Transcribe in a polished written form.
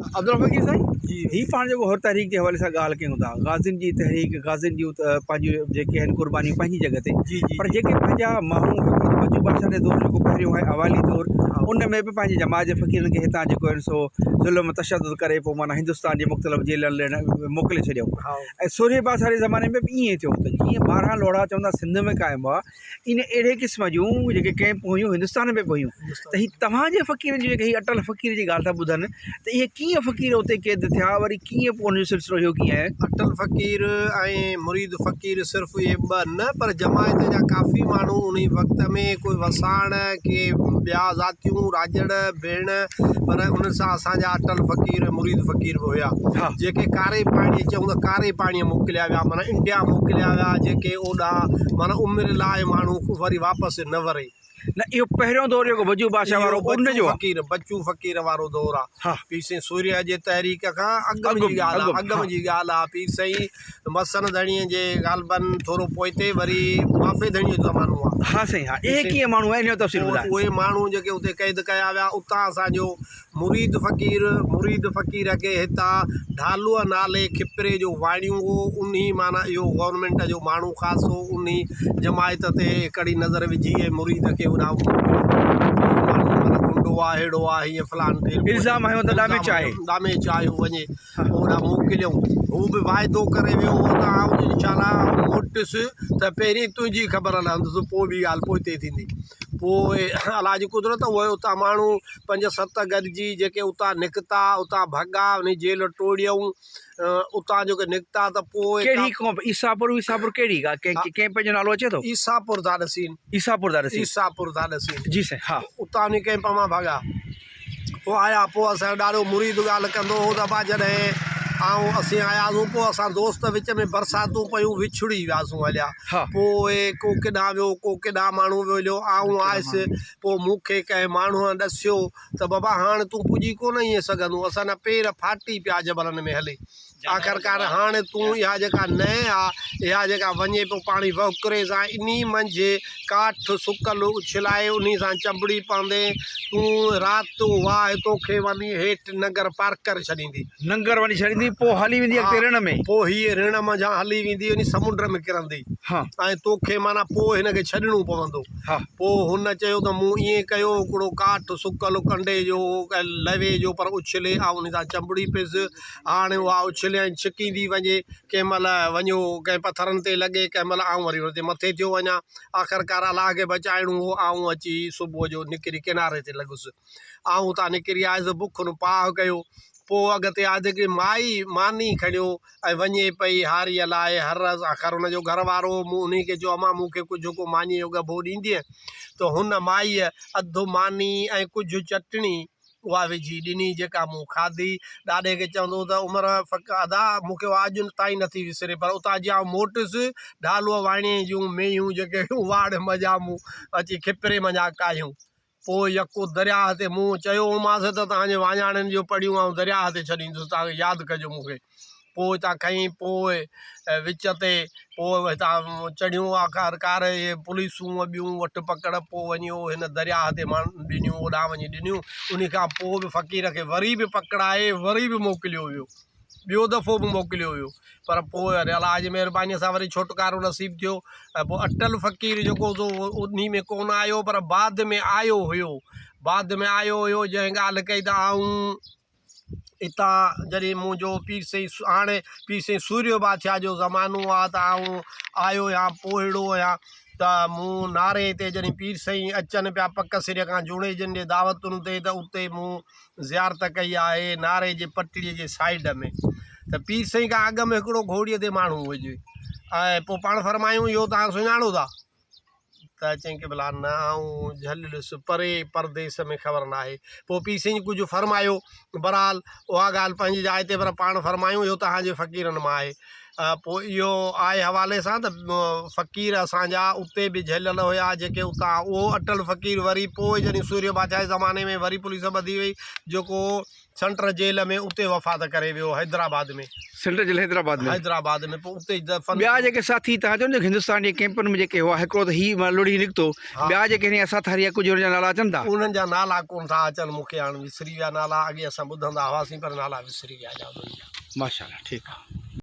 عبدالله فقير سائين جي هي پاڻ جيڪو حر تحريڪ جي حوالي سان ڳالهه ڪيون ٿا غازين جي تحريڪ غازين جون ته پنهنجون جيڪي آهن قربانيون پنهنجي جڳهه تي جي جي پر جيڪي پنهنجا ماڻهو هڪڙو ته بچو بادشاهه جي دور جيڪو پهريون آهي اوائلي دور ان ۾ به پنهنجي جماعت جي فقيرن کي هتان جيڪو آهن سو ظلم تشدد ڪري پوء معنيٰ هندستان جي مختلف جيلن ۾ موڪلي ڇڏيائون ۽ سورهيه بادشاهه جي زماني ۾ به ائين ٿيو ته جيئن 12 لوڙها چوندا سنڌ ۾ قائم هئا ان اهڙي قسم جون جيڪي ڪئمپ هيون هندستان ۾ به هيون ته هي توهان جي فقيرن جون جيڪي هي اٽل فقير جي ڳالهه ٿا ٻڌن ته اهي ڪيئن فقير اتي قيد ٿيا وري ڪيئن پوء ان جو سلسلو اهو ڪيئن آهي. اٽل فقير ۽ مريد فقير صرف اهي ٻه نه پر جماعت جا ڪافي ماڻهو انهي وقت ۾ ڪوئي وساڻ ڪي ٻيا ذاتيون راڄڙ ڀيڻ پر انهن سان اسان جا اٽل فقير ۽ مريد فقير به هيا جيڪي ڪاري پاڻيء چئون ته ڪاري پاڻيء موڪليا ويا معنيٰ انڊيا موڪليا ويا جيڪي اوڏانهن معنيٰ عمر لاء ماڻهو وري واپس نه وري. نه اهو پهريون دور جيڪو بجو بادشاهه وارو ان جو آ. فقير بچو فقير وارو دور آ. ها. پير سائين سورهيه جي تحريڪ کان اڳ ۾ جي ڳالهه آ اڳ ۾ جي ڳالهه آ پير سائين مسڻ ڌڻيء جي غالباً ٿورو پوئتي وري معافي ڌڻيء جو زمانو آ. ها سائين ها اهي ڪيئن ماڻهو آهن ان جو تفصيل ٻڌاء. اهي ماڻهو جيڪي اتي قيد ڪيا ويا اتان اسان جو مريد فقير مريد فقير کي هتان ڍالوء نالي کپري جو واڻيون هو انهي معنيٰ اهو گورنمينٽ جو ماڻهو خاص هو انهي جماعت تي هڪڙي نظر وجهي ۽ مريد کي هوڏانهن موڪليو اهو ماڻهو معنيٰ گنڊو آ ههڙو آ هيئن فلان ٽيل الزام هنيو ته ڏاميچ آهي. ڏاميچ آهي هو وڃي هوڏانهن موڪليائون. هو به واعدو ڪري ويو هو ته آئون انشاء الله موٽيس ته پهرين تنهنجي خبر لهندس پوء ٻي ڳالهه پوئتي ٿيندي. پوء الله جي قدرت اهي اتان ماڻهو پنج ست گڏجي جيڪي اتان نڪتا اتان ڀڳا انهي جيل ٽوڙيائون اتان جيڪي نڪتا ته پوء ڪهڙي قوم عيساپور ويساپور ڪهڙي ڪنهن پنهنجو نالو اچي ٿو؟ عيساپور ٿا ڏسين. عيساپور ٿا ڏسين. عيساپور ٿا ڏسين. جي سائين ها. اتان انهي ڪئمپ مان ڀڳا. پوء آيا، پوء اسان جو ڏاڏو مريد ڳالهه ڪندو هو ته ابا جڏهن آئون اسين آياسون پوء اسان دوست وچ ۾ برساتون پيون وڇڙي وياسون هليا پوء ڪو ڪيڏانهن ويو ڪو ڪيڏانهن ماڻهو ويو هليو آئون آيس پوء مون کي ڪنهن ماڻهوء ڏسيو ته بابا هاڻ تون پڄي ڪونه ائين سگهندو اسان جا پير ڦاٽي پيا جبلن ۾ هلي آخرڪار هاڻ تون اها جيڪا نئن آ، اها جيڪا وڃي پيو پاڻي وهڪري سان، انهي منجهه ڪاٺ سڪل اڇلائي انهي سان چنبڙي پوندين، تون رات واهه توکي وڃي هيٺ ننگر پارڪر ڇڏيندي. ننگر وڃي ڇڏيندي، پوء هلي ويندي اڳتي رڻ ۾. پوء هيء رڻ منجهان هلي ويندي، وڃي سمنڊ ۾ ڪرندي ۽ توکي معنيٰ پوء هن کي ڇڏڻو پوندو. پوء هن چيو ته مون ائين ڪيو، هڪڙو ڪاٺ سڪل ڪنڊي جو لوي جو پر اڇلي آئون انهي سان چنبڙي پيس. هاڻ اها اڇلي ۽ ڇڪيندي وڃي، ڪنهن مهل وڃيو ڪنهن پٿرن تي لڳي، ڪنهن مهل آئون وري ان تي مٿي ٿيو وڃان. آخرڪار الله کي بچائڻو هو، آئون اچي صبح جو نڪري ڪناري تي لڳس. آئون اتان نڪري آيس، بکن پاهه ڪيو. پوء اڳتي آيس هڪڙي مائي ماني کڻيو ۽ وڃي پئي هاريء لاء هر آخر ان جو گهر وارو هو. مون انهي کي چيو، امان مون کي ڪجهه ڪو مانيء جو ڳڀو ڏيندينء؟ ته هن مائيء اڌ ماني ۽ ڪجهه چٽڻي اها وجهي ڏني جيڪا مون کاڌي. ڏاڏي کي چوندو هو ته عمر فق ادا مون کي اها اڄ تائين نٿي وسري پر اتان جي آئون موٽيس ڍالوء واڻيي جون مينهيون جيڪي هيون واڙ منجهان مون اچي کپري منجهان ڪاهيون. پوء يڪو درياهه تي مون چيو هومانس ته توهان جي واڃاڻين جون پڙيون آئون درياهه تي ڇڏيندس توهان کي ياد ڪجو مون کي. پوء هتان کنئي پوء وچ تي پوء هتان چڙهيون آخرڪار اهي پوليسون ٻيون وٺ پڪڙ پوء وڃي اهو هن درياهه تي مان ڏنيون اوڏانهن وڃي ڏنيون انهي کان پوء به فقير کي وري به پڪڙائي وري به موڪليو ويو ٻيو دفعو به موڪليو ويو پر پوء وري الله جي مهرباني سان وري ڇوٽڪارو نصيب ٿيو ۽ پوء اٽل فقير جيڪو سو انهي ۾ ڪونه آيو پر بعد ۾ آيو هيو بعد ۾ آيو هيو جنهن ڳالهه ڪئي ته آئون اتان جڏهن منهنجو پير سائين هاڻي پير سائين سوريو بادشاهه جو زمانو آ ته آئون آيو آهيان پوئڙو آهيان ته مون ناري تي جڏهن پير سائين اچن پيا پڪ سري کان جوڻيجن جي دعوتن تي ته اتي مون زيارت ڪئي آهي ناري جي پٽڙي جي سائيڊ ۾ ته پير سائين کان اڳ ۾ هڪڙو گهوڙي تي ماڻهو هجي ۽ پوء پاڻ فرمايون اهو توهان سڃاڻو ٿا ته چيائين قبلا نه آئون جهليس پري پرديس ۾ خبر ناهي. پوء پير سائين ڪجهه فرمايو. بهرحال اها ڳالهه پنهنجي جاء تي پر پاڻ فرمايون اهو توهان جي فقيرن مان آهي. پوء اهو آهي حوالي سان ته فقير اسان جا اتي به جهليل هيا جيڪي اتان اهو اٽل فقير وري پوء جڏهن سورهيه بادشاهه جي زماني ۾ وري پوليس ٻڌي وئي جيڪو سينٽر جيل ۾ اتي وفات ڪري ويو Hyderabad ۾. Central jail Hyderabad ۾. Hyderabad ۾ پوء اتي دفن ٻيا جيڪي ساٿي توهان چئو نه هندستان جي ڪئمپن ۾ جيڪي هئا هڪڙو ته هي لڙهي نڪتو ٻيا جيڪي هن ساٿاري يا ڪجهه انهن جا نالا اچن ٿا؟ انهن جا نالا ڪونه ٿا اچن مون کي هاڻ وسري ويا نالا اڳي اسان ٻڌندا هئاسين پر نالا وسري ويا جا انهن جا. ماشاءالله ٺيڪ آ.